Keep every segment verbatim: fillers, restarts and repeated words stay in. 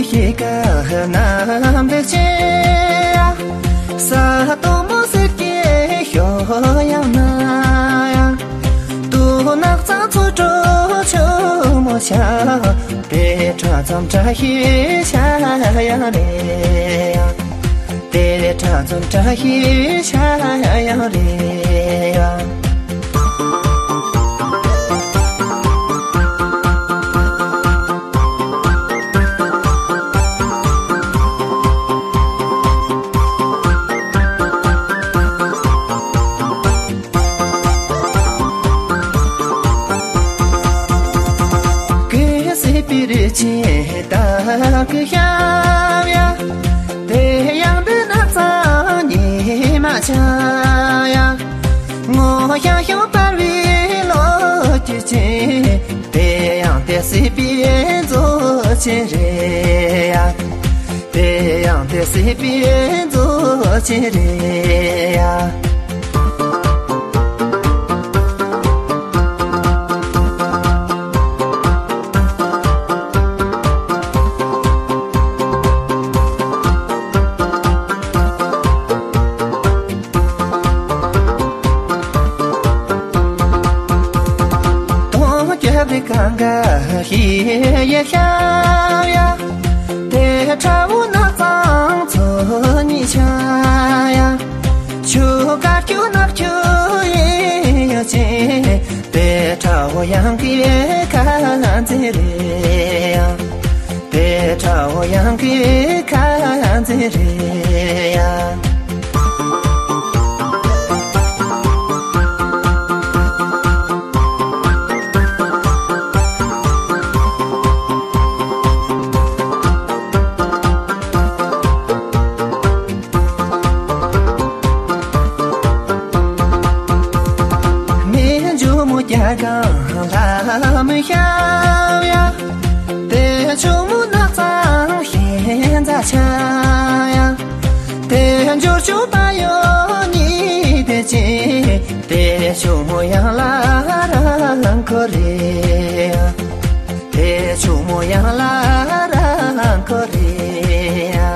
ཤེས་ཀ་རྣམ་འདྲེན་ཆེ། ས་དོ་མོ་སེར་སྐྱའི་ཞོ་ཡང་ན། དུ་ནག་ཚང་ཚོ་གྲོ་ཆུ་མོ་ཆ། དེ་ཁྲ་ཙམ་བཀྲ་ཤིས་ཆ་ཡང་རེད། དེ་ཁྲ་ཙམ་བཀྲ་ཤིས་ཆ་ཡང་རེད། གི་སི་པི་རི་ཆེ་ད་གི་ཤ་ཡ། དེ་ཡང་འདི་ན་ཚ་ཉི་མ་ཆ་ཡ། ངོ་ཤ་ཤོ་པར་བི་ལོ་ཅི་ཆེ། དེ་ཡང་དེ་སི་པི་མཛོ་ཆེ་རེ་ཡ། དེ་ཡང་དེ་སི་པི་མཛོ་ཆེ་རེ་ཡ། དོང་རྒྱབ་རི་གང་ག་ཧི་ཡེ་ཤ་ཡ། དེ་ཁྲ་བོ་ནག་ཚང་ཚོ་ཉི་ཆ་ཡ། ཆུ་ཀ་ཁྱུ་ནག་ཁྱུ་ཡེ་ཡ་ཆེ། དེ་ཁྲ་བོ་ཡང་གི་ཁ་ཚེ་རེ་ཡ། དེ་ཁྲ་བོ་ཡང་གི་ཁ་ཚེ་རེ་ཡ། མེ་འཇོ་མོ་རྒྱ་གང་ལ་མི་ཤ་ཡ། དེ་ཆུ་མོ་ནག་ཚང་ཤེས་འཛའ་ཆ་ཡ། དེ་འཇོ་ཆུ་པ་ཡོ་ནི་དེ་ཅི། དེ་ཆུ་མོ་ཡང་ལ་རང་ཁོ་རེ་ཡ། དེ་ཆུ་མོ་ཡང་ལ་རང་ཁོ་རེ་ཡ།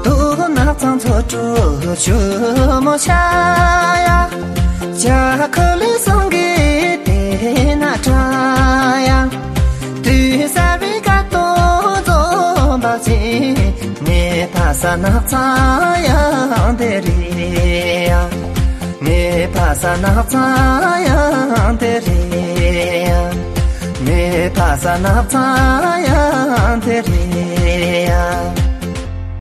དུ་ནག་ཚང་ཚོ་གྲུ་ཆུ་མོ་ཆ་ཡ། ཇ་ཁུ་ལི་སང་གི་དེ་ན་ཁྲ་ཡ། དུས་ས་བི་ཀ་ཏོ་ཛོ་བ་ཅི། ནེ་ཕ་ས་ནག་ཚང་ཡང་དེ་རི་ཡ། ནེ་ཕ་ས་ནག་ཚང་ཡང་དེ་རི་ཡ། ནེ་ཕ་ས་ནག་ཚང་ཡང་དེ་རི་ཡ།